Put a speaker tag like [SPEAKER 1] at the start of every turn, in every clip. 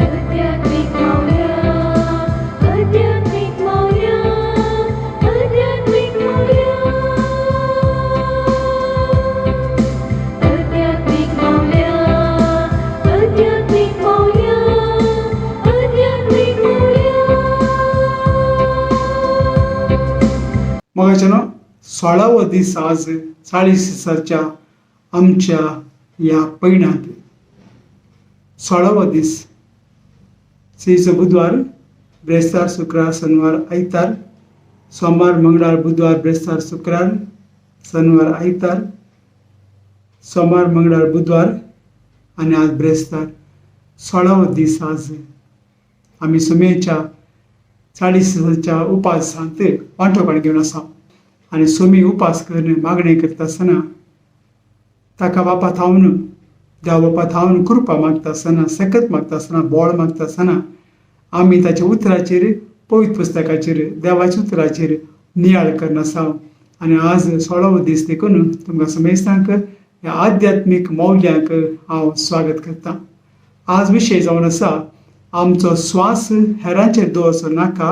[SPEAKER 1] आध्यात्मिक मावल्या, आध्यात्मिक मावल्या, आध्यात्मिक मावल्या, आध्यात्मिक मावल्या, आध्यात्मिक मावल्या, आध्यात्मिक मावल्या.
[SPEAKER 2] मगाच्यानो 16वो दीस आज 40 दिसाच्या आमच्या ह्या पयणांत 16वो दीस. सेजो बुधवार, ब्रेस्तार, शुक्रार, शनिवार, आयतार, सोमार, मंगळार, बुधवार, ब्रेस्तार, शुक्रार, शनिवार, आयतार, सोमार, मंगळार, बुधवार आनी आज ब्रेस्तार. 16वो दीस आज आमी सुमेच्या 40 दिसाच्या उपासांत वांटोपण घेवन आसा आनी सोमी उपास करून मागणें करता आसतना ताका बापा थावन, देव बापा थावन कृपा मागता आसतना, सकत मागता आसतना, बोळ मागता आसतना आमी ताच्या उतराचेर, पवित्र पुस्तकाचेर, देवाच्या उतराचेर नियाळ करना आसा. आनी आज 16वो दीस देखून तुमकां समेस्तांक ह्या आध्यात्मीक मौल्यांक हांव स्वागत करतां. आज विशय जावन आसा, आमचो स्वास हेरांचेर दवरचो नाका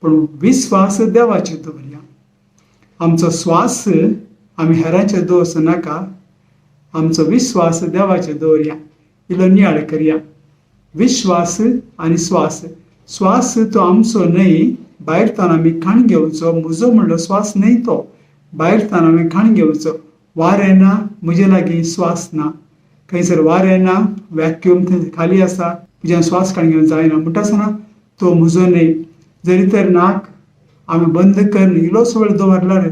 [SPEAKER 2] पूण विस्वास देवाचेर दवरया. आमचो स्वास आमी हेरांचेर दवरचो नाका, आमचो विस्वास देवाचेर दवरया. इल्लो नियाळ करया. विश्वास आनी स्वास. स्वास तो आमचो न्हय. भायर तान आमी खाण घेवचो, म्हजो म्हणलो स्वास न्हय तो. भायर तान आमी खाण घेवचो. वारें ना, म्हजे लागीं स्वास ना. खंयसर वारें ना, वॅक्यूम थंय खाली आसा, म्हज्यान स्वास काडून घेवंक जायना म्हणटा आसतना तो म्हजो न्हय. जरी तर नाक आमी बंद करून इल्लोसो वेळ दवरल्यार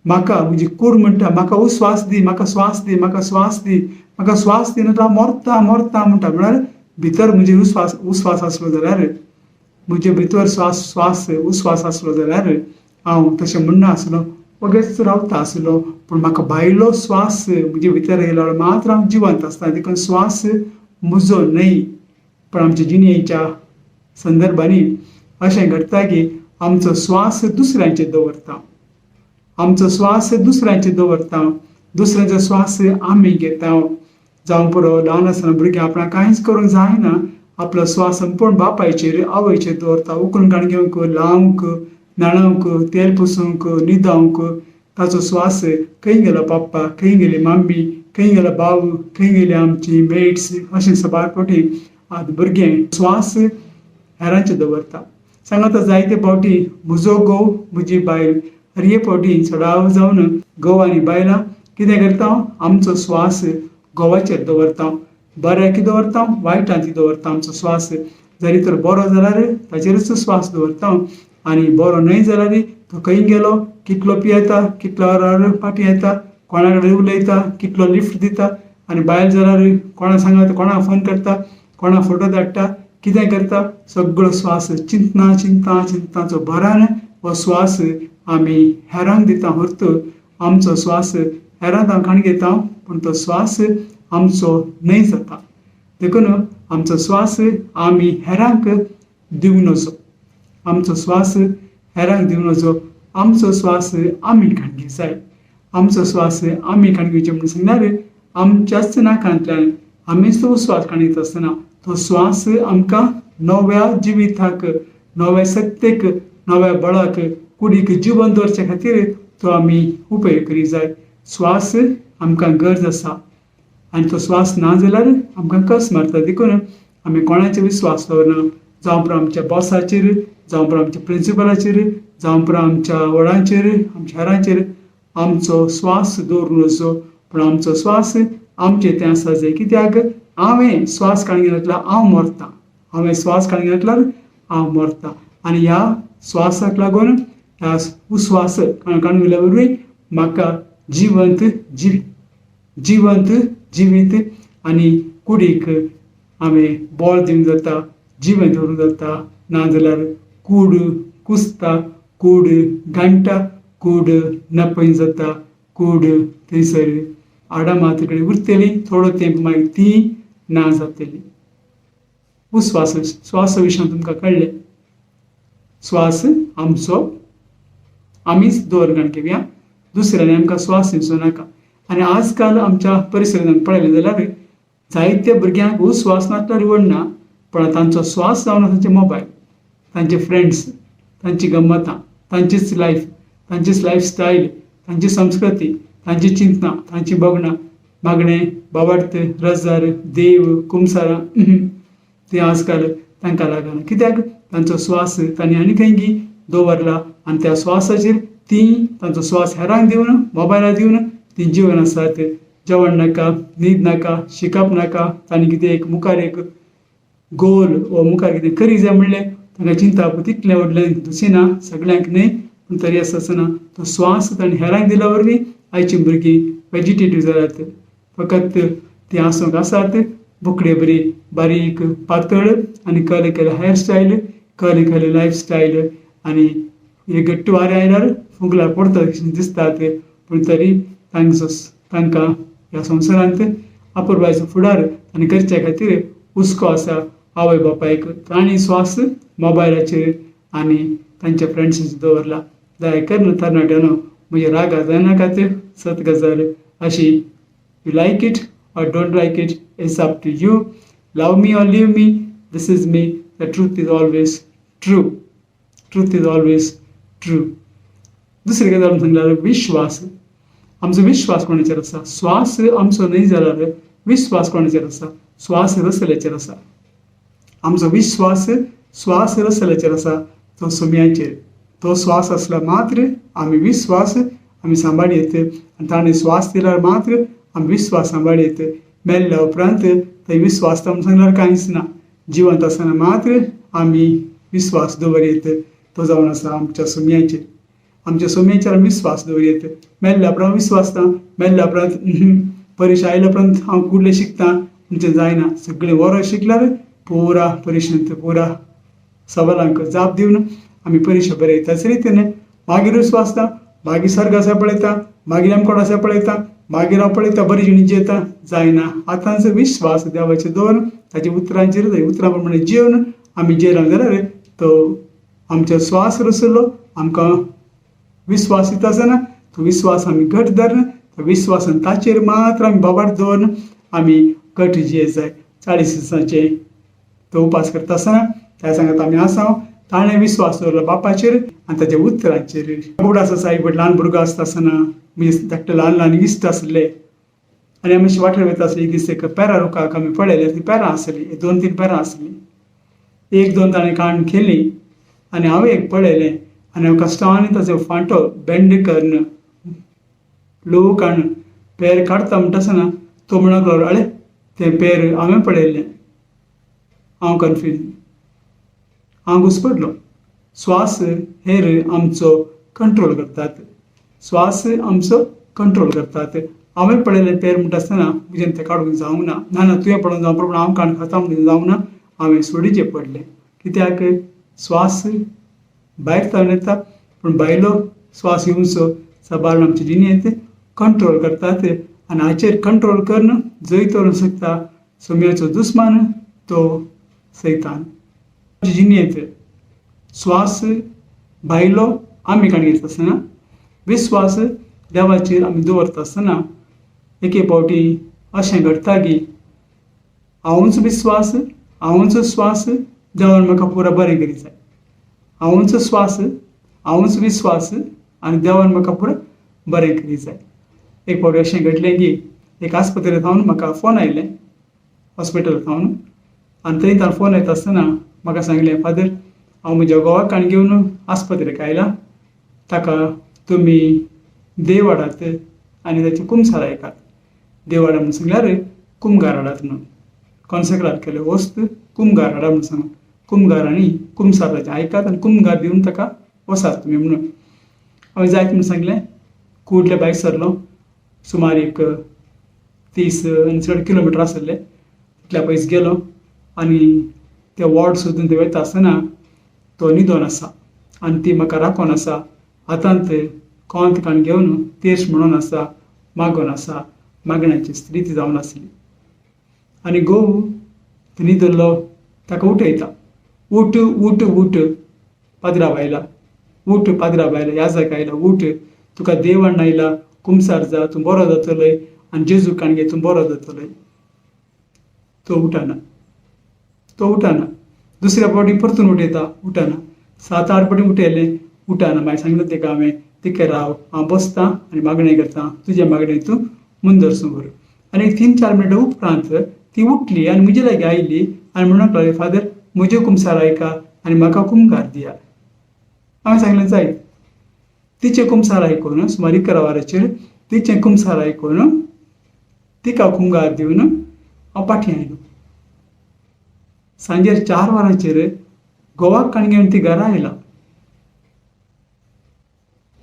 [SPEAKER 2] म्हाका म्हजी कूड म्हणटा, म्हाका उस्वास दी, म्हाका स्वास दी, म्हाका स्वास दी, म्हाका स्वास दी, हांव मरता मरता म्हणटा. म्हळ्यार भितर म्हजे उस्वास उस्वास आसलो जाल्यार, म्हजे भितर स्वास स्वास उस्वास आसलो जाल्यार हांव तशें म्हणना आसलो, वगेच रावता आसलो. पूण म्हाका भायलो स्वास म्हजे भितर येयलो मात्र हांव जिवंत आसता. देखून स्वास म्हजो न्हय. पण आमच्या जिणेच्या संदर्भांनी अशें घडटा की आमचो स्वास दुसऱ्यांचेर दवरता, आमचो स्वास दुसऱ्यांचेर दवरता, दुसऱ्यांचो स्वास आमी घेता. जावं पुरो, ल्हान आसतना भुरगीं आपणाक कांयच करूंक जायना, आपलो स्वास संपूर्ण बापायचेर आवयचेर दवरता. उखलून काडून घेवंक, लावंक, न्हाणोवंक, तेल पुसूंक, न्हिदोवंक. ताचो स्वास खंय गेलो पप्पा, खंय गेली मम्मी, खंय गेलो भाव, खंय गेली आमची मेट्स, अशें सबार फावटी आज भुरगें स्वास हेरांचेर दवरता. सांगता जायते फावटी म्हजो घोव, म्हजी बायल. हर एक फावटी चडाव जावन घोव आनी बायलां कितें करता? आमचो स्वास घोवाचेर दवरता. बऱ्याकी दवरता, वायटांती दवरता आमचो स्वास. जरी तर बरो जाल्यार ताचेरूच स्वास दवरता आनी बरो न्हय जाल्यार तो खंय गेलो, कितलो पियेता, कितलो वरार फाटीं येता, कोणा कडेन उलयता, कितलो लिफ्ट दिता. आनी बायल जाल्यार कोणा सांगता, कोणाक फोन करता, कोणाक फोटो धाडटा, कितें करता, सगळो स्वास चिंतना चिंता चिंताचो भरान हो स्वास आमी हेरांक दिता. व्हरत आमचो स्वास हेरांक हांव खाण घेता पूण तो स्वास आमचो न्हय जाता. देखून आमचो स्वास आमी हेरांक दिवं नजो, आमचो स्वास हेरांक दिवं नजो, आमचो स्वास आमी खाण घेवंक जाय. आमचो स्वास आमी खाण घेवचें म्हणून सांगल्यार आमच्याच नाकांतल्यान आमीच तो स्वास खाण घेता आसतना तो स्वास आमकां नव्या जिविताक, नव्या सत्तेक, नव्या बळाक, कुडीक जिवन दवरचे खातीर तो आमी उपयोग करीत जाय. स्वास आमकां गरज आसा आनी तो स्वास ना जाल्यार आमकां कस मारता. देखून आमी कोणाचेर विस्वास दवरना, जावं पुरो आमच्या बॉसाचेर, जावं पुरो आमच्या प्रिंसिपलाचेर, जावं पुरो आमच्या व्हडांचेर, आमच्या हेरांचेर आमचो स्वास दवरून वचचो. पूण आमचो स्वास आमचे तें आसा जाय. कित्याक हांवें स्वास काडून घेतल्यार हांव मरता, हांवें स्वास काडून घेतल्यार हांव मरता. आनी ह्या स्वासाक लागून, ह्या उस्वास काडून गेल्या वरवीं म्हाका जिवंत जिवीत, जिवंत जिवीत आनी कुडीक हांवें बळ दिवंक जाता, जिवें दवरूंक जाता. नाजाल्यार कूड कुसता, कूड घाणटा, कूड नपय जाता, कूड थंयसर हाडां मात कडेन उरतली थोडो तेंप, मागीर ती ना जातली. उस्वास, स्वासा विशयान तुमकां कळ्ळें. स्वास आमचो आमीच दवर घेवया, दुसऱ्याने आमकां स्वास दिवचो नाका. आनी आजकाल आमच्या परिसरांत पळयलें जाल्यार जायत्या भुरग्यांक उस्वास नासल्यार व्हड ना, पण तांचो स्वास जावन आसा तांचे मोबायल, तांचे फ्रेंड्स, तांची गम्मतां, तांचीच लायफ, तांचीच लायफस्टायल, तांची संस्कृती, तांची चिंतनां, तांची बगणां, मागणें, बाबार्थ, रजार, देव, कुमसारां ते आजकाल तांकां लागना. कित्याक तांचो स्वास तांणी आनी खंयगी दवरला आनी त्या स्वासाचेर तीं तांचो स्वास हेरांक दिवन, मोबायलाक दिवन तीं जिवन आसात. जेवण नाका, न्हीद नाका, शिकप नाका. तांणी कितें एक मुखार एक गोल वो मुखार कितें करी जाय म्हणलें तांकां चिंतप तितलें व्हडलें दिसिना, सगळ्यांक न्हय, पूण तरी आसतना तो स्वास तांणी हेरांक दिल्या वरवीं आयचीं भुरगीं वेजिटेटीव जाल्यात. फकत तीं आसूंक आसात बोकडे बरी बारीक पातळ आनी कहले कहले हेअरस्टायल, कहले कहले लायफस्टायल, आनी हे घट्ट वारें आयल्यार फुगल्यार पडटा कशें दिसतात. पूण तरी तांचो तांकां ह्या संवसारांत अपुरबायेचो फुडार आनी करच्या खातीर हुस्को आसा आवय बापायक. तांणी स्वास मोबायलाचेर आनी तांच्या फ्रेंड्सांचेर दवरला. दया करून तरणाट्यानो, म्हज्या रागा जायनाकात. सत गजाल अशी. You like it or don't like it, it's up to you. Love me or leave me, this is me. The truth is always true. Truth is always true. दुसरी गजाल सांगल्यार विश्वास. आमचो विश्वास कोणाचेर आसा? स्वास आमचो न्हय जाल्यार विश्वास कोणाचेर आसा? स्वास रसल्याचेर आसा. आमचो विश्वास स्वास रसल्याचेर आसा, तो सुम्याचेर. तो स्वास आसल्यार मात्र आमी विश्वास आमी सांबाळ येत आनी ताणें स्वास दिल्यार मात्र आमी विश्वास सांबाळ येत. मेल्ल्या उपरांत थंय विश्वास आमकां सांगल्यार कांयच ना. जिवंत आसतना मात्र आमी विश्वास दवरयत, तो जावन आसा आमच्या सुम्याचेर. आमच्या सुम्याचेर आमी विश्वास दवरयत. मेल्ल्या उपरांत विश्वास ना. मेल्ल्या उपरांत परिक्षा आयल्या उपरांत हांव कुडलें शिकता म्हणचें जायना. सगळें बरो शिकल्यार पुरा परिक्षेंत पुरा सवालांक जाप दिवन आमी परिक्षा बरयता. त्याच रितीन मागीर विश्वास ना, मागीर सर्ग आसा पळयता, मागीर आमी कोण आसा पळयता, मागीर हांव पळयता बरी जिणी जियेता, जायना. आतांचो विश्वास देवाचेर दवरून, ताच्या उतरांचेर, उतरां प्रमाणे जिवन आमी जियेलो जाल्यार तो आमचो स्वास रसलो आमकां विश्वास दिता आसतना तो विश्वास आमी घट धरून, तो विश्वासान ताचेर मात्र आमी बाबार दवरून आमी घट जिये जाय. 40 दिसांचे तो उपास करता आसतना त्या सांगत आमी आसा, ताणें विश्वास दवरलो बापाचेर आनी ताच्या उतरांचेर. उगडास आसा, एक ल्हान भुरगो आसता आसतना म्हणजे धाकटे ल्हान ल्हान इश्ट आसले आनी आमी अशें वाटेर वयता आसले. एक दीस एक पेरां रुखाक आमी पळयलें, ती पेरां आसली, दोन तीन पेरां आसली. एक दोन ताणें काडून खेली आनी हांवें एक पळयलें आनी हांव कश्टांनी ताचो फांटो बेंड करून ल्हवू काडून पेर काडटा म्हणटा आसतना तो म्हणूंक लागलो, "अळे, तें पेर हांवें पळयल्लें." हांव कन्फ्यूज, हांव घुसपडलो. स्वास हेर आमचो कंट्रोल करतात. स्वास आमचो कंट्रोल करतात. हांवें पळयलें पेर म्हणटा आसतना म्हज्यान तें काडूंक जावंक ना. ना ना, तुवें पळोवंक जावं, पूण हांव काडून खाता म्हणून जावंक ना. हांवें सोडीचें पडलें. कित्याक स्वास भायर जावन येता, पूण भायलो स्वास येवचो साबार आमचे जिणेंत कंट्रोल करतात आनी हाचेर कंट्रोल करून जैत व्हरूंक शकता सोम्याचो दुस्मान, तो सैतान. जिणेंत स्वास भायलो आमी काडून घेता आसतना, विस्वास देवाचेर आमी दवरता आसतना एके फावटी अशें घडटा की हांवूच विस्वास, हांवूच स्वास, देवान म्हाका पुरा बरें करी जाय. हांवूच स्वास, हांवूच विस्वास आनी देवान म्हाका पुरा बरें करी जाय. एक फावटी अशें घडलें की एक आस्पत्रे थावन म्हाका फोन आयलें, हॉस्पिटल थावन. आनी थंय ताणें फोन येता आसतना म्हाका सांगलें, "फादर, हांव म्हज्या घोवाक काण घेवन आस्पत्रेक आयलां. ताका तुमी देव हाडात आनी ताचें कुमसार आयकात." देव हाडा म्हणून सांगल्यार कुमगार हाडात म्हणून, कॉन्सेक्रार केलें वस्त कुमगार हाडा म्हणून सांगून, कुमगार आनी कुमसार ताचें आयकात आनी कुमगार दिवन ताका वसात तुमी म्हणून. हांवें जायत म्हणून सांगलें. कुडले भायर सरलो. सुमार एक 30 आनी चड किलोमिटर आसले तितल्या पयस गेलो आनी ते वॉर्ड सोदून ते वयता आसतना तो न्हिदोन आसा आनी ती म्हाका राखोन आसा. हातांत कोंत काण घेवन तेर्स म्हणून आसा, मागोन आसा. मागण्याची स्त्री ती जावन आसली. आनी घोव न्हिदल्लो ताका उठयता, "उठ, उठ, उठ, पाद्रा आयला, उठ, पाद्रा आयला, याजक आयला, उठ, तुका देवान आयला, कुमसार जा, तूं बरो जातलोय आनी जेजू काण घे, तूं बरो जातलोय." तो उठना, तो उठना. दुसऱ्या फावटी परतून उठयता, उठना. सात आठ फावटी उठयलें, उठना. मागीर सांगलें तेका हांवें, तिका राव, हांव बसतां आनी मागणें करता, तुजें मागणें तूं मुंदरसून व्हर. आनी एक 3-4 मिनटां उपरांत ती उठली आनी म्हजे लागीं आयली आनी म्हणूंक लागली, फादर म्हजें कुमसार आयका आनी म्हाका कुमगार दिया. हांवें सांगलें जायत. तिचें कुमसार आयकून सुमार 11 वरांचेर तिचें कुमसार आयकून तिका कुमगार दिवन हांव पाटी आयलो. सांजेर 4 वरांचेर गोवाक काण घेवन ती घरा आयला.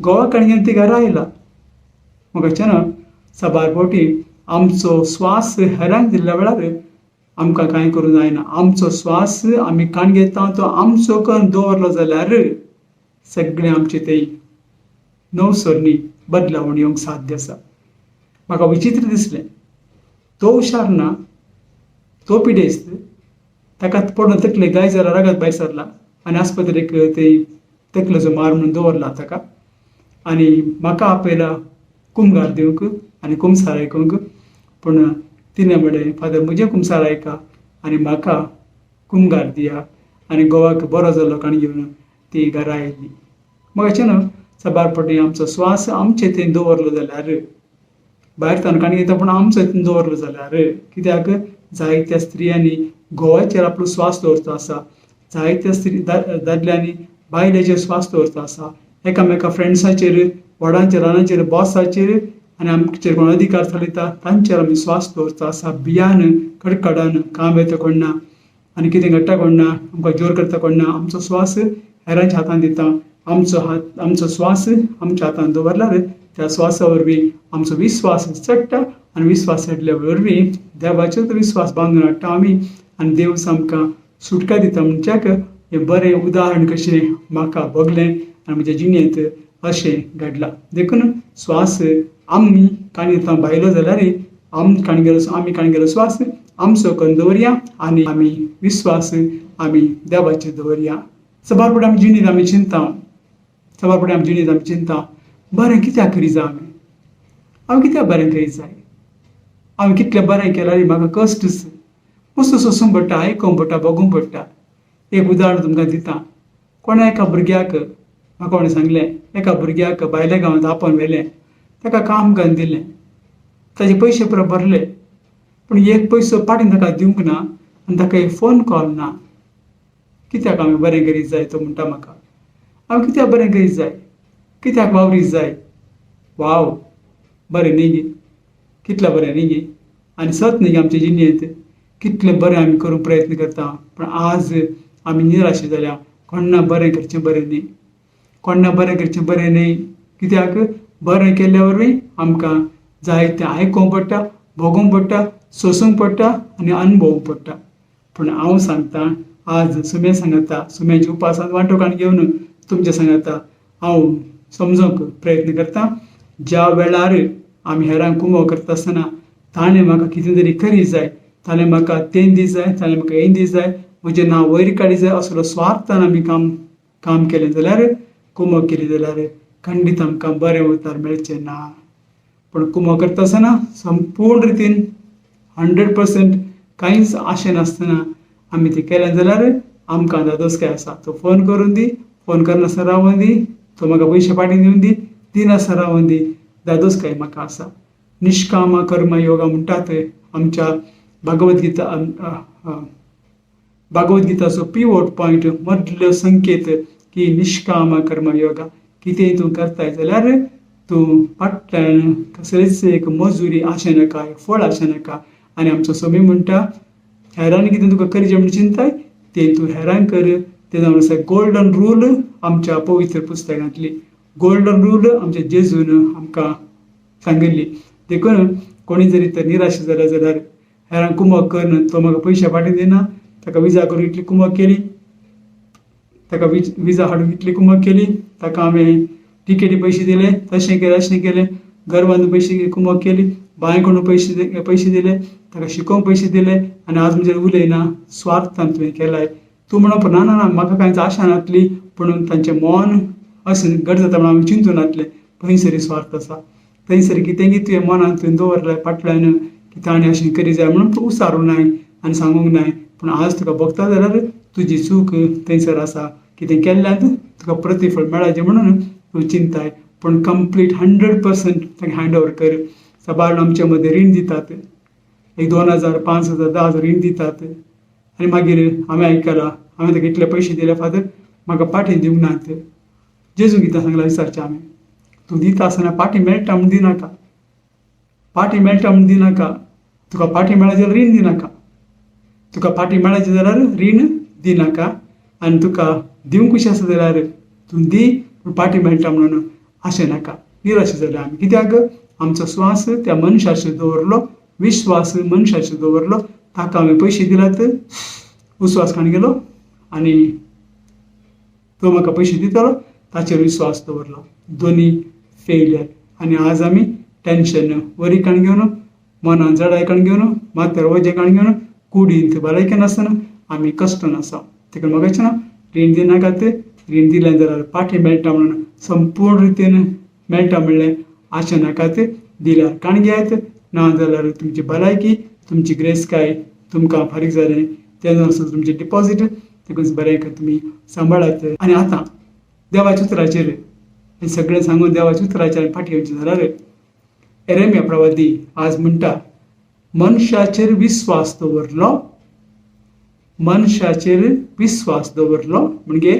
[SPEAKER 2] गोवाक काण घेवन ती घरा आयला. म्हाका अचानक साबार फावटी आमचो स्वास हेरांक दिल्ल्या वेळार आमकां कांय करूंक जायना. आमचो स्वास आमी काण घेता तो आमचो करून दवरलो जाल्यार सगळें आमचें ते नवसरणी बदलावण येवंक साध्य आसा. म्हाका विचित्र दिसलें, तो हुशार ना, तो पिडेस्त, ताका पडून तकले गाय जाल्यार रगत भायर सरला आनी आस्पत्रेक ते तकलेचो मार म्हणून दवरला ताका. आनी म्हाका आपयला कुमगार दिवंक आनी कुमसार आयकूंक. पूण तिणें म्हणलें, फादर म्हजें कुमसार आयका आनी म्हाका कुमगार दिया. आनी गोवाक बरो जालो काणी घेवन ती घरा आयली. म्हाका अचानक साबार फावटी आमचो स्वास आमचे थंय दवरलो जाल्यार, भायर तांकां काणी घेता पूण आमचो थंय दवरलो जाल्यार, कित्याक जायत्या स्त्रियांनी घोवाचेर आपलो स्वास दवरचो आसा, जायत्या स्त्री दादल्यांनी बायलेचेर स्वास दवरचो आसा, एकामेका फ्रेंड्साचेर, व्हडांचेर, ल्हानांचेर, बॉसाचेर आनी आमचेर कोण अधिकार चलयता तांचेर आमी स्वास दवरचो आसा. भियान कडकडान काम येता कोण ना आनी कितें घडटा कोण ना, आमकां जोर करता कोण ना, आमचो स्वास हेरांच्या हातांत दिता. आमचो हात, आमचो स्वास आमच्या हातांत दवरल्यार त्या स्वासा वरवीं आमचो विस्वास चडटा आनी विस्वास चडल्या वरवीं देवाचेर तो विस्वास बांदून हाडटा आमी आनी देव आमकां सुटका दिता. म्हणच्याक हें बरें उदाहरण कशें म्हाका भोगलें आनी म्हज्या जिणेंत अशें घडलां. देखून स्वास आमी काणी आतां भायलो जाल्यार आमी काणी गेलो स्वास आमचो करून दवरया आनी आमी विस्वास आमी देवाचेर दवरया. सबार फावटी आमी जिणेंत आमी चिंता, सबार फावटी आमी जिणेंत आमी चिंता, बरें कित्याक करी जाय आमी, हांव कित्याक बरें करी जाय, हांवें कितलें बरें केल्यार म्हाका कश्टच मस्त सोसूंक पडटा, आयकूंक पडटा, भोगूंक पडटा. एक उदाहरण तुमकां दिता. कोणा एका भुरग्याक म्हाका कोणें सांगलें, एका भुरग्याक भायल्या गांवांत आपोवन व्हेलें, ताका काम करून दिलें, ताजे पयशे पुरो भरले, पूण एक पयसो पाटीं ताका दिवंक ना आनी ताका एक फोन कॉल ना. कित्याक हांवें बरें करीत जाय तो म्हणटा म्हाका, हांव कित्याक बरें करीत जाय, कित्याक वावरीत जाय, वाव बरें न्ही गे, कितलें बरें न्ही गे. आनी सत न्ही गे आमचे जिणेंत कितलें बरें आमी करूंक प्रयत्न करता, पूण आज आमी निराशे जाल्या. कोण्णा बरें करचें बरें न्ही, कोण्णा बरें करचें बरें न्ही. कित्याक बरें केल्ल्या वरवीं आमकां जायतें आयकूंक पडटा, भोगूंक पडटा, सोसूंक पडटा आनी अनुभवूंक पडटा. पूण हांव सांगता आज सुम्या सांगता, सुम्याच्या उपासांत वांटो काण घेवन तुमच्या सांगता हांव समजूंक प्रयत्न करता. ज्या वेळार आमी हेरांक कुमो करता आसतना ताणें म्हाका कितें तरी करी जाय, ताणें म्हाका तें दी जाय, ताणें म्हाका हें दी जाय, म्हजें नांव वयर काडी जाय, असलो स्वार्थान आमी काम केलें जाल्यार, कुमो केली जाल्यार खंडीत आमकां बरें उतार मेळचें ना. पूण कुमो करता आसतना संपूर्ण रितीन 100% कांयच आशें नासतना आमी तें केलें जाल्यार आमकां दादोसकाय आसा. तो फोन करून दी, फोन करनासतना रावोन दी, तो म्हाका पयशे पाटीं दिवन दी, दिनासतना रावोन दी, दादोसकाय म्हाका आसा. निष्काम कर्म योगा म्हणटात आमच्या भगवद्गीता भगवद्गीताचो पिवोट पॉयंट मदलो संकेत की निष्काम कर्म योगा. कितें तूं करताय जाल्यार तूं फाटल्यान कसलेच एक मजुरी आशें नाका, एक फळ आशें नाका. आनी आमचो स्वामी म्हणटा, हेरांनी कितें तुका करचें म्हूण चिंताय तें तूं हेरांक कर. तें जावन आसा गोल्डन रूल आमच्या पवित्र पुस्तकांतली गोल्डन रूल आमच्या जेजून आमकां सांगिल्ली. देखून कोणी जरी तर निराश जाला जाल्यार हेरांक कुमक कर, तो म्हाका पयशे फाटीं दिना, ताका विजा करून इतली कुमक केली, ताका विजा हाडून इतली कुमक केली, ताका हांवें टिकेटी पयशे दिले, तशें केलें अशें केलें, घर बांदून पयशे कुमक केली, बांय कोणून पयशे दिले, ताका शिकोवंक पयशे दिले, आनी आज म्हजेर उलयना, स्वार्थान तुवें केलाय. तूं म्हणप ना ना ना म्हाका कांयच आशा नासली, पूण तांचें मन अशें घट जाता म्हणून आमी चिंतूं नासलें. थंयसर स्वार्थ आसा, थंयसर कितें कितें तुवें मनांत तुवें दवरलें फाटल्यान की ताणें अशें करी जाय म्हणून तूं उसारूं नाय. आनी सांगूंक नाय. पूण आज तुका भोगता जाल्यार तुजी चूक थंयसर आसा. कितें केल्ल्यान तुका प्रतिफळ मेळाचें म्हणून तूं चिंताय, पूण कंप्लीट 100% ताका हँड ओवर कर. साबार आमचे मदें रीण दितात, एक 2000, 5000, 10,000 रीण दितात आनी मागीर हांवें आयकलां, हांवें ताका इतले पयशे दिले फादर, म्हाका पाटी दिवंक नात. जेजून कितें सांगलां विचारचें हांवें, तूं दिता आसतना पाटी मेळटा म्हूण दिनाका, पाटी मेळटा म्हूण दिनाका. तुका पाटी मेळत जाल्यार रीण दिनाका, तुका पाटी मेळाचें जाल्यार रीण दिनाका. आनी तुका दिवंक कशी आसा जाल्यार तूं दी, पूण पाटी मेळटा म्हणून आशें नाका. निराश जाले आमी, कित्याक आमचो स्वास त्या मनशाचेर दवरलो, विश्वास मनशाचेर दवरलो, ताका हांवें पयशे दिल्यात, विश्वास काण गेलो आनी तो म्हाका पयशे दितलो ताचेर विश्वास दवरलो. दोनी फेलियर. आनी आज आमी टेंशन वरी काण घेवन, मनान जडाय काण घेवन, माथ्यार वजें काण घेवन, कुडींत भलायकी नासतना आमी कश्टन आसा. तेका म्हाका ना रीण दिनाकात. रीण दिलें जाल्यार पाटी मेळटा म्हणून संपूर्ण रितीन मेळटा म्हणलें आशें नाकात. दिल्यार काण घेयात, ना जाल्यार तुमची भलायकी, तुमची ग्रेसकाय तुमकां फारीक जालें तें जावन तुमचें डिपॉजीट तेकून बरें तुमी सांबाळात. आनी आतां देवाच्या उतराचेर हें सगळें सांगून देवाच्या उतराचेर फाटीं येवचें जाल्यार एरेमिया प्रवादी आज म्हणटा, मनशाचेर विस्वास दवरलो, मनशाचेर विस्वास दवरलो म्हणजे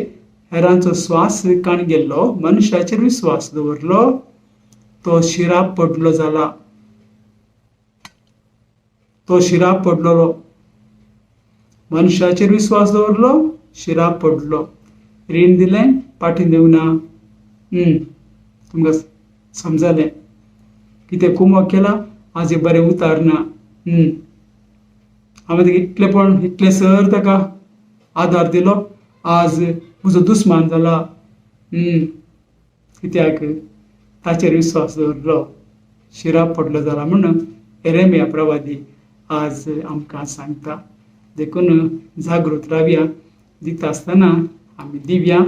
[SPEAKER 2] हेरांचो स्वास काण गेल्लो, मनशाचेर विस्वास दवरलो तो शिरा पडलो जाला, तो शिरा पडलेलो. मनशाचेर विस्वास दवरलो, शिरा पडलो. रीण दिलें, पाटी दिवंक ना. तुमकां समजलें कितें कुमक केला, आज बरें उतार ना. हांवें ताका इतलें इतलें सर ताका आदार दिलो, आज म्हजो दुस्मान जाला. कित्याक ताचेर विस्वास दवरलो, शिरा पडलो जाला म्हणून एरेमिया प्रवादी आज आमकां सांगता. देखून जागृत रावया, दिता आसतना आमी दिवया.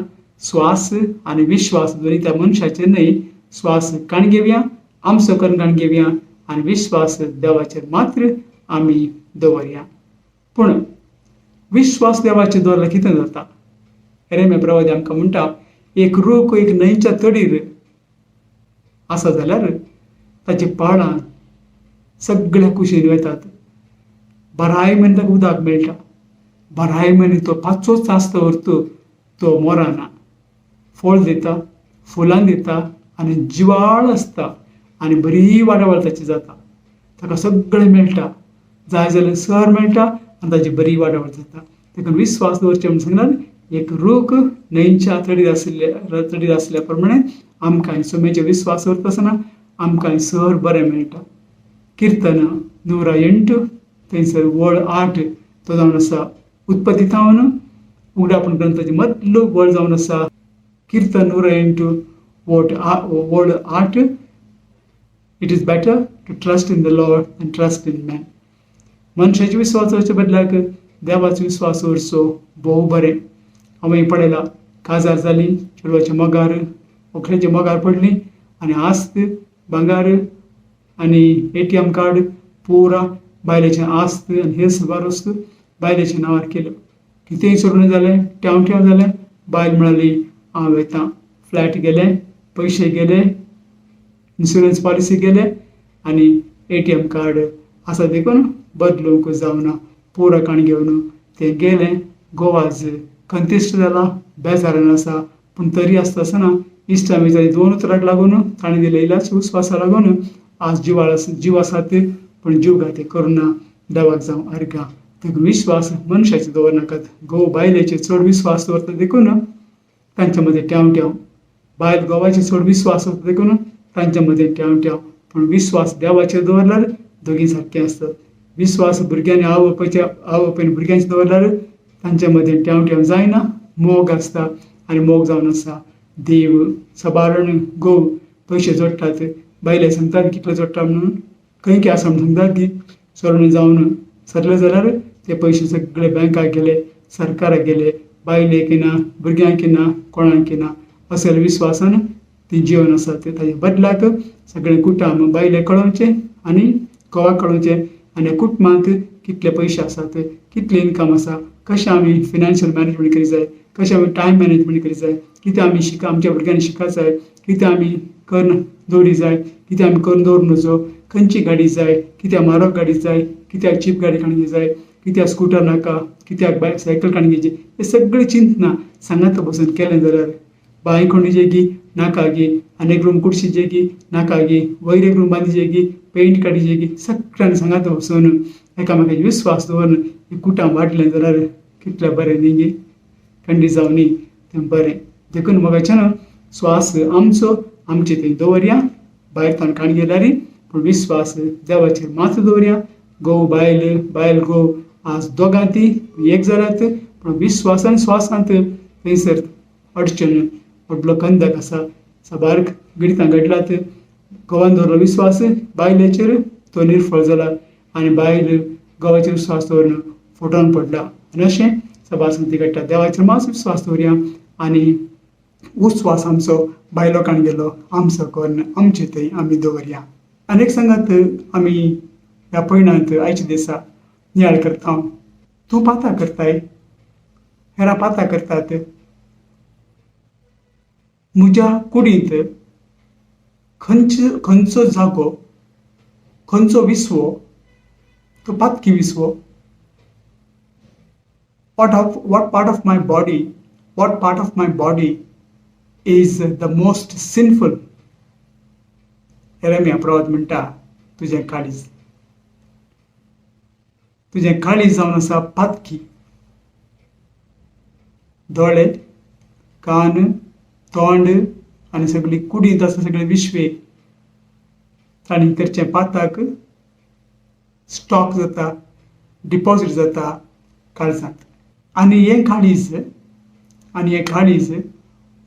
[SPEAKER 2] स्वास आनी विश्वास दोनी त्या मनशाचेर न्हय, स्वास काण घेवया, आमचो करून काण घेवया आनी विश्वास देवाचेर मात्र आमी दवरया. पूण विश्वास देवाचेर दवरल्यार कितें जाता? एरेमिया प्रवादी आमकां म्हणटा, एक रूख एक न्हंयच्या तडीर आसा जाल्यार ताची पाळां सगळ्या कुशीन वेतात, बाराय म्हयने ताका उदक मेळटा, बाराय म्हयने तो पांचवोच आसता व्हरतो तो मोराना, फळ दिता, फुलां दिता आनी जिवाळ आसता आनी बरी वाडावळ ताची जाता. ताका सगळें मेळटा, जाय जाल्यार सर मेळटा आनी ताची बरी वाडावळ जाता. देखून विस्वास दवरचें म्हूण सांगल्यार एक रूख न्हंयच्या तडीर आशिल्ले तडीर आशिल्ल्या प्रमाणे आमकां सुमेचे विस्वास दवरता आसतना आमकां सर बरें मेळटा. किर्तन 108 थंयसर वळ 8 तो जावन आसा उत्पत्ती थावन उगडापण ग्रंथाचे मदलो वळ जावन आसा. किर्तन 108 वळ 8, it is better to trust in the Lord and trust in man. मनशाचे विस्वास दवरचे बदलाक देवाचो विस्वास दवरचो भोव बरें. हांवें पळयलां, काजार जाली, चेडवाचे मोगार व्हंकलेचे मोगार पडली आनी आस्त भांगार आनी ATM card पुरा बायलेचें आस्त आनी हे सबार वस्तू बायलेच्या नांवार केल्यो. कितेंय सोडून जालें, ट्यांव ट्यांव जालें, बायल म्हणाली हांव वेता. फ्लॅट गेले, पयशे गेले, इन्शुरन्स पॉलिसी गेले आनी ATM card आसा देखून बदलूंक जावना. पुरा काण घेवन तें गेलें. गोवाज कंतिश्ट जाला, बेजारान आसा, पूण तरी आसता आसतना इश्टा मित्रांनी दोन उतराक लागून ताणें दिले इलाज विस्वासा लागून आज जिवाळ जीव आसात, पूण जीव घाती करुना. देवाक जावं अर्घां. देखून विश्वास मनशाचेर दवरनाकात. घोव बायलेचेर चड विस्वास दवरता देखून तांच्या मदें ट्यांव ट्यांव, बायल घोवाचेर चड विस्वास दवरता देखून तांच्या मदें ट्यांव ट्यांव. पूण विस्वास देवाचेर दवरल्यार दोगीं सारकीं आसतात. विस्वास भुरग्यांनी आवय बापायच्या आवय बापायन भुरग्यांचेर दवरल्यार तांच्या मदें ट्यांव ट्यांव जायना, मोग आसता आनी मोग जावन आसा. देव सबारण घोव पयशे जोडटात, बायले सांगतात कितले जोडटा म्हणून, खंय की आसा म्हणून सांगतात की चोरणे जावन सरले जाल्यार ते पयशे सगळे बँकाक गेले, सरकाराक गेले, बायलेक ना, भुरग्यांक ना, कोणाक ना. असल्या विस्वासान ती जिवन आसा. ते ताजे बदलाक सगळें कुटुंब बायलेक कळोवचें आनी घोवाक कळोवचें आनी कुटुंबांत कितें कितले पयशे आसात, कितले इनकम आसा, कशें आमी फिनान्शियल मॅनेजमेंट करी जाय, कशें आमी टायम मॅनेजमेंट करी जाय, कितें आमी शिक आमच्या भुरग्यांनी शिका जाय, कितें आमी करून दवरी जाय, कितें आमी करून दवरूं नजो, खंयची गाडी जाय, कित्याक म्हारग गाडी जाय, कित्याक चीप गाडी काडूंक जाय, कित्याक स्कुटर नाका, कित्याक बायक सायकल काडूंक घेवची, हे सगळें चिंतना सांगात बसून केलें जाल्यार बांय खणुजे गी नाका गी, आनी एक रूम कुडशीचे गी नाका गी, वयर एक रूम बांदिजे गी, पेंट काडिजे गी, सगळ्यांनी सांगात बसून एकामेकाचेर विस्वास दवरून ही कुटां वाडलें जाल्यार कितलें बरें न्ही गी, खंडीत जावं न्ही तें बरें. देखून मोगाच्यान स्वास आमचो आमचे थंय दवरया, भायर ताण काण गेल्यार पूण विस्वास देवाचेर मात दवरया. घोव बायल, बायल घोव आज दोगां ती एक जाल्यात, पूण विस्वासान स्वासांत थंयसर अडचण व्हडलो कंदक आसा. साबार घडितां घडलात, घोवान दवरलो विस्वास बायलेचेर तो निर्फळ जाला आनी बायल घोवाचेर विस्वास दवरून फटोवन पडला आनी अशें साबार संगती घडटा. देवाचेर मात विस्वास दवरया आनी उस्वास आमचो बायलो काण गेलो आमचो करून आमचे थंय आमी दवरया. आनी एक सांगात, आमी ह्या पयणांत आयच्या दिसा नियाळ करता, तूं पातां करताय, हेरां पातां करतात, म्हज्या कुडींत खंयचो जागो, खंयचो विसवो, तो पातकी विसवो, what part of my body, what part of my body is the most sinful? यिर्मया प्रवाद म्हणटा, तुजें काळीज, तुजें काळीज जावन आसा पातकी. दोळे, कान, तोंड आनी सगळी कुडींत आसा सगळे विश्वे तांणी करचें पाताक स्टॉक जाता, डिपॉजीट जाता काळजांत. आनी हें काळीज, आनी हें काळीज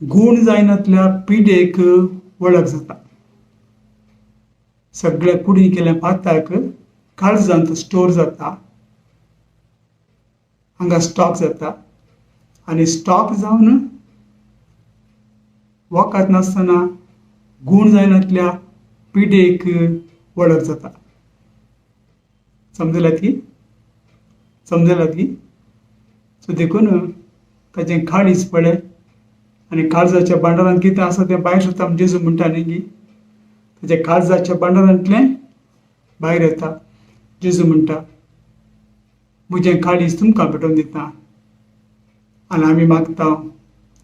[SPEAKER 2] गूण जायनातल्या पिडेक वळख जाता. सगळ्या कुडीन केल्या पाताक काळजांत स्टोर जाता, हांगा स्टॉक जाता आनी स्टॉक जावन वखद नासतना गूण जायनातल्या पिडेक वळख जाता. समजलात की? समजलात की? सो देखून ताचें काळीज पळय आनी काळजाच्या भांडारांत कितें आसा तें भायर सरता. जेजू म्हणटा न्ही की ताच्या काळजाच्या भांडारांतलें भायर येता. जेजू म्हणटा, म्हजें काळीज तुमकां भेटोवन दिता आनी आमी मागता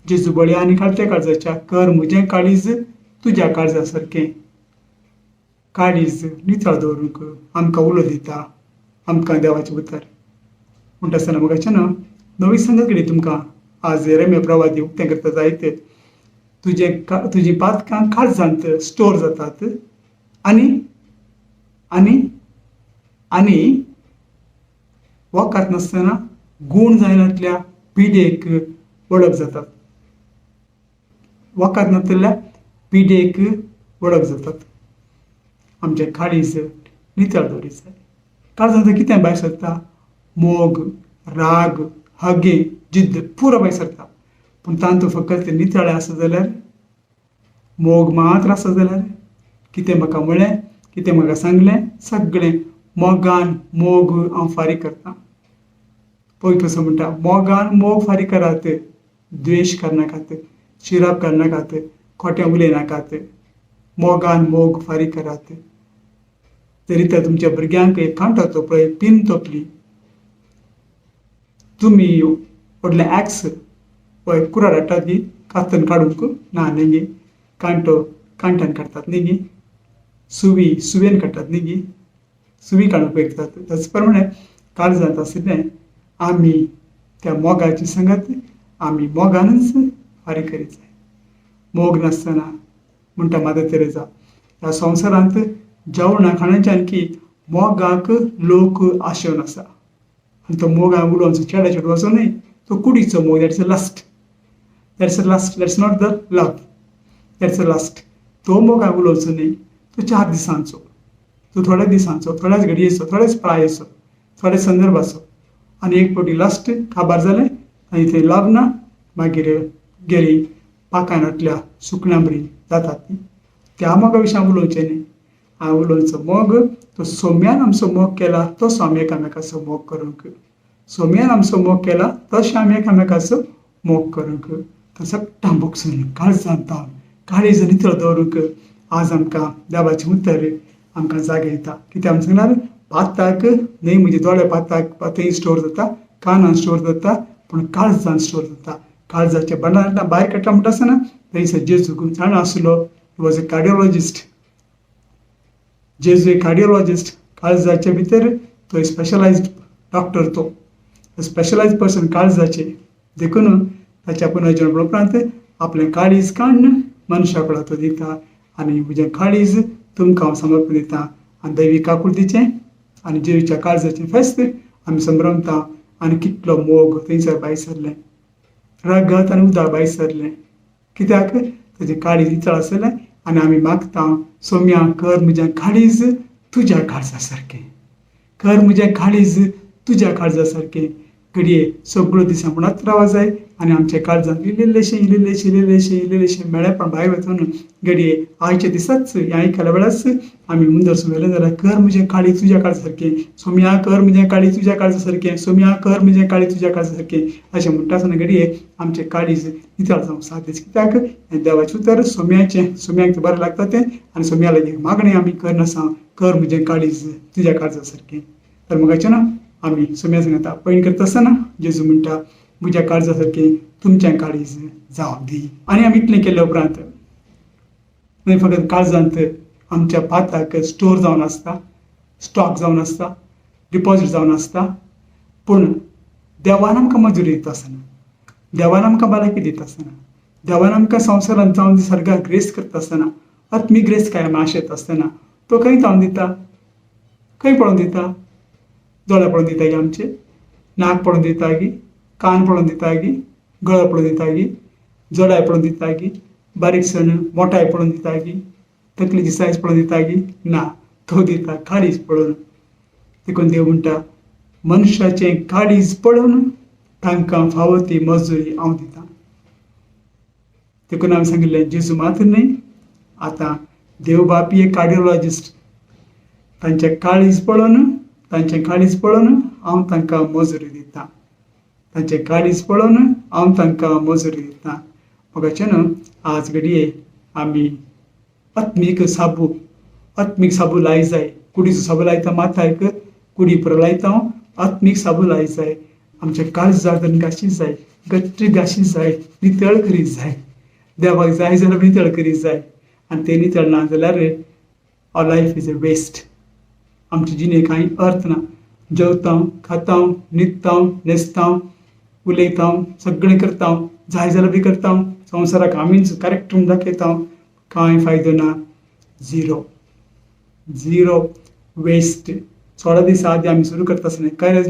[SPEAKER 2] जेजू बळया आनी काळत्या काळजाच्या, कर म्हजें काळीज तुज्या काळजा सारकें. काळीज नितळ दवरूंक आमकां उलो दिता आमकां देवाचें उतर. म्हणटा आसतना मोगाचें न्हू नवी सांगत कडेन तुमकां आज यिर्मया प्रवादी उक्तें करता जायत, तुजें तुजी पातकां काळजांत स्टोर जातात आनी आनी आनी वखद नासतना गूण जायनातल्या पिडेक वळख जातात, वखद नासतल्या पिडेक वळख जातात. आमचें काळीज नितळ दवरीत जाय. काळजांत कितें भायर सरता? मोग, राग, हगे, जिद्द पुरो भायर सरता. पूण तांतूं फकत नितळ आसा जाल्यार, मोग मात्र आसा जाल्यार, कितें म्हाका म्हळें, कितें म्हाका सांगलें, सगळें मोगान मोग हांव फारीक करता. पवित्र असो म्हणटा, मोगान मोग फारीक करात, द्वेश करनाकात, शिराप करनाकात, खोटें उलयनाकात, मोगान मोग फारीक करात. तरी तर तुमच्या भुरग्यांक एक कांटो तोपळय, पीन तोपली, तुमी व्हडलें एक्स वा कुराड हाडटात गी कातन काडूंक ना न्ही गी, कांटो कांट्यान काडटात न्ही गी, सुवी सुवेन काडटात न्ही गी, सुवी काडूंक पळयतात. त्याच प्रमाणे काळजांत आशिल्लें आमी त्या मोगाची संगत आमी मोगानूच फारीक करीत जाय. मोग नासतना म्हणटा मादर तेरेजा, ह्या संवसारांत जेवणा खाणाच्यान की मोगाक लोक आशेवन आसा. आनी तो मोग हांवें उलोवचो चेड्या चेडवाचो न्हय, तो कुडीचो मोग. That's a lust, that's a lust, that's not the love, that's a lust. तो मोग हांवें उलोवचो न्हय, तो 4 दिसांचो, तो थोड्या दिसांचो, थोड्याच घडयेचो, थोड्याच प्रायेचो, थोड्या संदर्भाचो. आनी एक फावटी लस्ट काबार जालें आनी थंय लव ना, मागीर गेली पाकांतल्या सुकण्यां बरी जातात ती. त्या मोगा विशीं हांव उलोवचें न्हय. हांवें उलोवचो मोग तो सोम्यान आमचो मोग केला तसो आमी एकामेकाचो मोग करूंक. सोम्यान आमचो मोग केला तशें आमी एकामेकाचो मोग करूंक. तो सगटां भोगसून काळजांत जावन काळीज नितळ दवरूंक आज आमकां देवाचें उतर आमकां जागयता. कित्याक आमी सांगल्यार पाताक न्हय, म्हणजे दोळे पाताक थंय स्टोर जाता, कानान स्टोर जाता, पूण काळजान स्टोर जाता. काळजाच्या भांडारांतल्यान भायर काडटा म्हणटा आसतना थंयसर जेजू जाणा आसलो. He was a cardiologist. जेजू एक कार्डियोलॉजिस्ट. काळजाच्या भितर तो स्पेशलायज्ड डॉक्टर, तो स्पेशलायज्ड पर्सन काळजाचे. देखून ताच्या पुनर्जन्म उपरांत आपलें काळीज काडून मनशा कडेन तो दिता आनी म्हजें काळीज तुमकां हांव समर्पण दिता. आनी दैवी काकुळतीचें आनी जेजूच्या काळजाचें फेस्त आमी संभ्रमता. आनी कितलो मोग थंयसर भायर सरलें, रगत आनी उदक भायर सरलें. कित्याक ताजें काळीज नितळ आसलें. आनी आमी मागता, सोम्या कर म्हजें काळीज तुज्या काळजा सारकें, कर म्हजें काळीज तुज्या काळजा सारकें. घडये सगळो दीस म्हणत रावा जाय आनी आमच्या काळजांत इल्लेशें इल्लेशें इल्लेशें इल्लेशें मेळेपण भायर वचून घडये आयच्या दिसाच ह्या आयकल्या वेळाच आमी मुंदर वेलें जाल्यार कर म्हजें काळीज तुज्या काळजा सारकें, सोम्या कर म्हजें काळीज तुज्या काळजा सारकें, सोम्या कर म्हजें काळीज तुज्या काळजा सारकें अशें म्हणटा आसतना घडये आमचें काळीज नितळ जावंक साथ. कित्याक हें देवाचें उतर सोम्याचें, सोम्याक तें बरें लागता तें. आनी सोम्या लागीं मागणें आमी करनासा, कर म्हजें काळीज तुज्या काळजा सारकें. तर मगाचें ना आमी सोम्या सांगता पयण करता आसतना जेजू म्हणटा म्हज्या काळजा सारकें तुमचें काळीज जावं दी. आनी आमी इतलें केल्या उपरांत न्हय फकत काळजांत आमच्या पाताक स्टोर जावन आसता, स्टॉक जावन आसता, डिपॉजीट जावन आसता, पूण देवान आमकां मजुरी दिता आसतना, देवान आमकां भलायकी दिता आसतना, देवान आमकां संवसारांत जावन सारको ग्रेस करता आसतना, आत्मीक ग्रेस काय आमी आशेता आसतना तो खंय जावन दिता, खंय पळोवन दिता? दोळे पळोवन दिता गी आमचे, नाक पळोवन दिता गी, कान पळोवन दिता गी, गळो पळोवन दिता गी, जडाय पळोवन दिता गी, बारीकसण मोटाय पळोवन दिता गी, तकलेची सायज पळोवन दिता गी? ना, तो दिता काळीज पळोवन. देखून देव म्हणटा मनशाचें काळीज पळोवन तांकां फावो ती मजुरी हांव दितां. देखून हांवें सांगिल्लें जेजू मात्र न्हय, आतां देव बापी एक कार्डियोलॉजिस्ट, तांचें काळीज पळोवन, तांचें काळीज पळोवन हांव तांकां मजुरी दितां. तांचें काळीज पळोवन हांव तांकां मजुरी दितां. मोगाचें न्हू आज घडये आमी आत्मीक साबू, आत्मीक साबू लाय जाय. कुडीचो साबू लायता माथ्याक, कुडी पुरो लायता, आत्मीक साबू लाय जाय. आमच्या काळजाक घाशी जाय, गट्ट घाशी जाय, नितळ करीत जाय. देवाक जाय जाल्यार नितळ करीत जाय. आनी तें नितळ ना जाल्यार our life is a waste. आमचे जिणेक कांय अर्थ ना. जेवता, खाता, न्हिदता, न्हेसता, उलयता, सगळें करता, जाय जाल्यार बी करता, संवसाराक आमीच करेक्ट म्हूण दाखयता, कांय फायदो ना. Zero, zero, waste. 16 दिसां आदी आमी सुरू करता आसतना कांय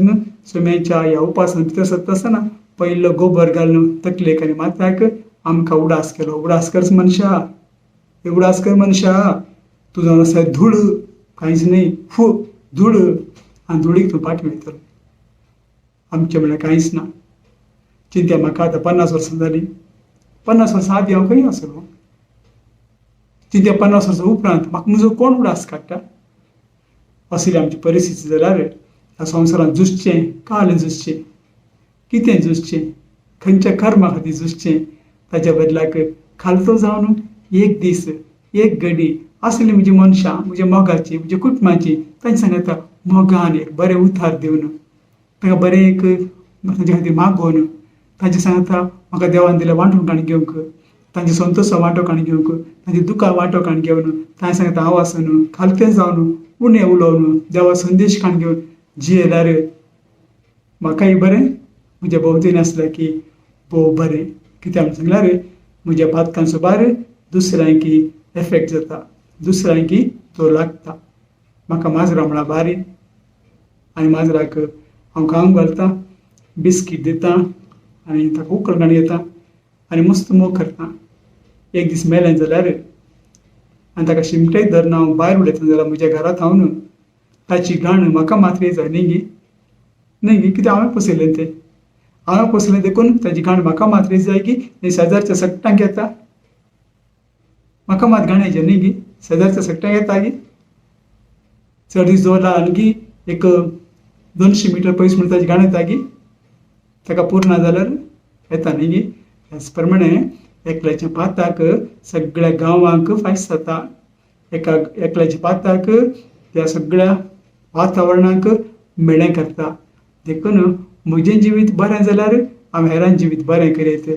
[SPEAKER 2] सोम्याच्या ह्या उपासान भितर सरता आसतना पयलो गोबर घालून तकलेक आनी माथ्याक आमकां उडास केलो. उडास कर मनशा, उडास कर मनशा, तूं जावन आसा धूळ, कांयच न्हय, फू धूळ, आनी धुळीक तूं फाटी वयतलो. आमचें म्हणल्यार कांयच ना. चिंत्या म्हाका आतां 50 वर्सां जालीं. 50 वर्सां आदीं हांव खंय आसलो? चिंत्या 50 वर्सां उपरांत म्हाका म्हजो कोण उडास काडटा? असली आमची परिस्थिती जाल्यार ह्या संवसारांत झुजचें, काल झुजचें, कितें झुजचें, खंयच्या कर्मा खातीर झुजचें? ताच्या बदलाक खालतो जावन एक दीस एक घडी असली म्हजी मनशां, म्हज्या मोगाची, म्हज्या कुटुंबाची, तांच्या सांगाता मोगान एक बरें उतार दिवन, तांकां बरें एक तांचे खातीर मागोवन, तांचे सांगाता म्हाका देवान दिल्या वांटून काणी घेवंक, तांचे संतोश वांटो काणी घेवंक, तांची दुकां वांटो काणी घेवन, तांचे सांगाता हांव आसून खालतें जावन उणें उलोवन देवा संदेश काण घेवन जियेल्यार म्हाकाय बरें, म्हज्या भोंवतणी आसल्यार की भोव बरें. कित्याक सांगल्यार म्हज्या पातकांचो भार दुसऱ्यांकी एफेक्ट जाता, दुसऱ्यांकी तो लागता. म्हाका माजरां म्हळ्यार बारी आनी माजराक हांव खावंक घालता, बिस्कीट दिता आनी ताका उकळ काडून घेता आनी मस्त मोग करता. एक दीस मेलें जाल्यार आनी ताका शिमटेक धरून हांव भायर उडयता जाल्यार म्हज्या घरांत हांव ताची घाण म्हाका मात्र जाय न्ही गी, न्ही गी, कित्याक हांवें पोसयलें तें, हांवें पोसलें देखून ताची घाण म्हाका मात्र जाय की न्ही शेजारच्या सगट्यांक येता. म्हाका मात घाण येयची न्ही गी, शेजारच्या सगट्यांक येता गी. चड दीस दवरला आणखी एक 200 मिटर पयस म्हणून ताजी गाणं येता की ताका पूर्ण जाल्यार येता न्ही गी. त्याच प्रमाणे एकल्याच्या पाताक सगळ्या गांवांक फायस जाता, एका एकल्याच्या पाताक त्या सगळ्या वातावरणाक मेळें करता. देखून म्हजें जिवीत बरें जाल्यार हांव हेरां जिवीत बरें करीत,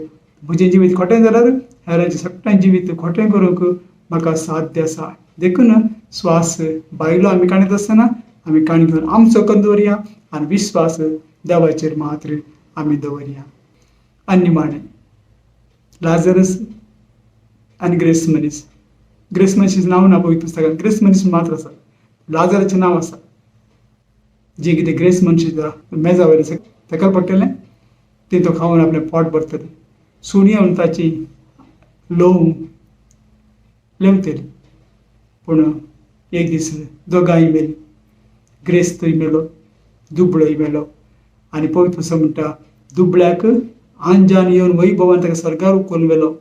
[SPEAKER 2] म्हजें जिवीत खोटें जाल्यार हेरांचें सगळ्यां जिवीत खोटें करूंक म्हाका साध्य आसा. देखून स्वास बायलो आमी काडीत आसतना आमी काण घेवन आमचो करून दवरया आनी विस्वास देवाचेर मात्र आमी दवरया. आनी निमाणें लाजरस आनी ग्रेस मनीस. ग्रेस मनीस नांव ना पवित्र पुस्तकांत, ग्रेस मनीस मात्र आसा, लाजराचें नांव आसा. जें कितें ग्रेस मनशाच्या मेजा वयलें आसा ताका पडटलें, तें तो खावन आपलें पोट भरतलें. सुणी येवन ताची लोव लेंवतली. पूण एक दीस दोगांय मेली, ग्रेस्तूय मेलो, दुबळोय मेलो. आनी पवित्र पुस्तक म्हणटा दुबळ्याक आंजान येवन वैभवान ताका स्वर्गार उखलून व्हेलो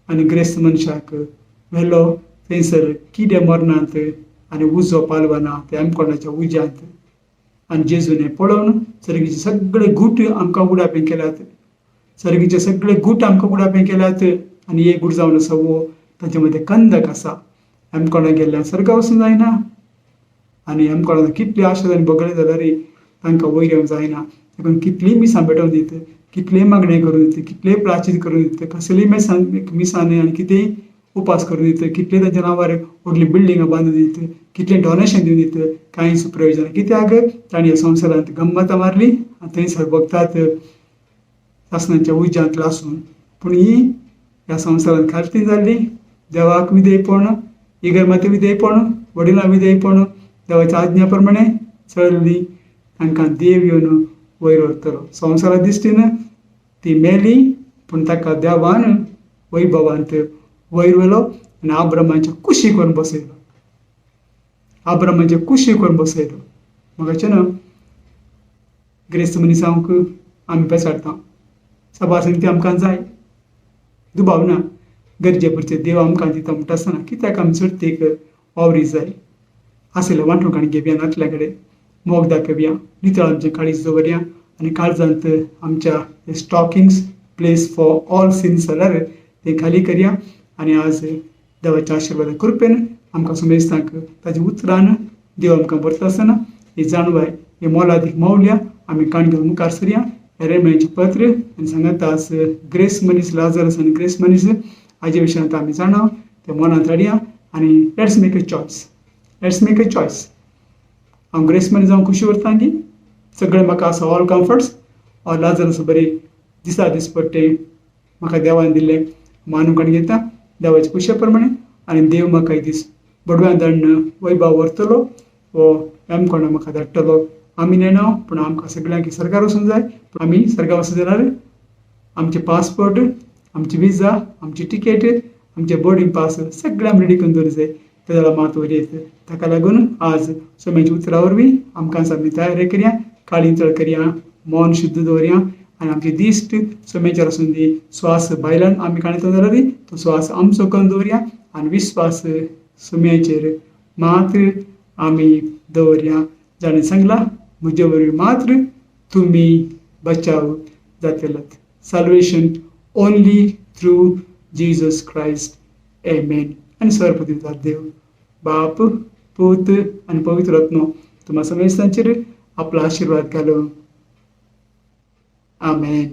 [SPEAKER 2] आनी ग्रेस्त मनशाक व्हेलो थंयसर किडे मरणांत आनी उजो पालवना त्या आमकोणाच्या उज्यांत. आनी जेजून हें पळोवन सर्गीचे सगळे गूट आमकां उडापें केल्यात, सर्गीचे सगळे गूट आमकां उडापें केल्यात. आनी एक गूट जावन आसा वो ताचे मदें कंदक आसा. आमकोणा गेल्ल्यान स्वर्गा वचूंक जायना आनी आमकोणा कितली आशा आनी भोगले जाल्यार तांकां वयर येवंक जायना. देखून कितलीय मिसां भेटोवन दित, कितलेय मागणें करून दित, कितलेय प्राचीत करून दित, कसलीय मेसां मिसांनी आनी कितेंय उपास करून दित, कितलेय तांच्या नांवार व्हडली बिल्डिंगां बांदून दित, कितलें डोनेशन दिवन दित, कांयच प्रयोजन. कित्याक तांणी ह्या संवसारांत गम्मतां मारली आनी थंयसर भोगतात सासणाच्या उज्यांत लासून. पूण ही ह्या संवसारांत खालती जाल्ली, देवाक विधेयपण, इगर्माते विधेयपण, वडिलां विधेयपण, देवाच्या आज्ञा प्रमाणे चल्ली, तांकां देव येवन वयर व्हरतलो. संवसारा दिश्टीन ती मेली, पूण ताका देवान वैभवांत वयर व्हेलो आनी आब्रमाच्या कुशीक व्हरून बसयलो, आब्रमाच्या कुशीक व्हरून बसयलो. म्हाका न्हू ग्रेस्त मनीसांक आमी पेसाडटा, सभा संगती आमकां जाय, दुबाव ना, गरजे पुरचें देव आमकां दिता म्हणटा आसतना कित्याक आमी चडतीक वावरी जाय. आशिल्लें वांटून काडून घेवया, नातल्या कडेन मोग दाखोवया, नितळ आमचें काळीज दवरया आनी काळजांत आमच्या stockings place for all sins जाल्यार तें खाली करया. आनी आज देवाच्या आशिर्वादा कृपेन आमकां सुमेस्तांक ताच्या उतरान देव आमकां भरता आसतना ही जाणवाय, ही मोलादीक मौल्यां आमी काण घेवन मुखार सरया. एरेम्याचें पत्र आनी सांगात आज ग्रेस मनीस लाजरस आनी ग्रेस मनीस हाजे विशयांत आमी जाणा तें मनांत हाडया आनी let's make a choice, let's make a choice. हांव ग्रेस मनीस जावं खुशी उरता की सगळें म्हाका आसा ऑल कम्फर्ट्स, ऑर लाजरस बरी दिसा दीस पडटे म्हाका देवान दिल्लें मानून काडून घेता देवाच्या खुशे प्रमाणे आनी देव म्हाका एक दीस बडव्यान धाडून वैभव व्हरतलो वो एमकोणा म्हाका धाडटलो. आमी नेणा पूण आमकां सगळ्यांक सरकार वचूंक जाय. पूण आमी सरकार वचूंक जाल्यार आमचे पासपोर्ट, आमची विजा, आमची टिकेट, आमचे बोर्डींग पास सगळें आमी रेडी करून दवरूंक जाय. ते जाल्यार मात वयर येत. ताका लागून आज सोम्याच्या उतरा वरवीं आमकां आमी तयारी करया, काळी नितळ करया, मन शुद्ध दवरया आनी आमची दिश्ट सोम्याचेर आसून दी. स्वास भायल्यान आमी काडटा जाल्यार तो स्वास आमचो करून दवरया आनी विस्वास सोम्याचेर मात्र आमी दवरया. जाणें सांगलां म्हजे वरवीं मात्र तुमी बचाव जातले. Salvation only through Jesus Christ. Amen. आनी सर्वपती देव बाप, पूत आनी पवित्र आत्मो तुमकां समेस्तांचेर आपलो आशिर्वाद घालूं. आमेन.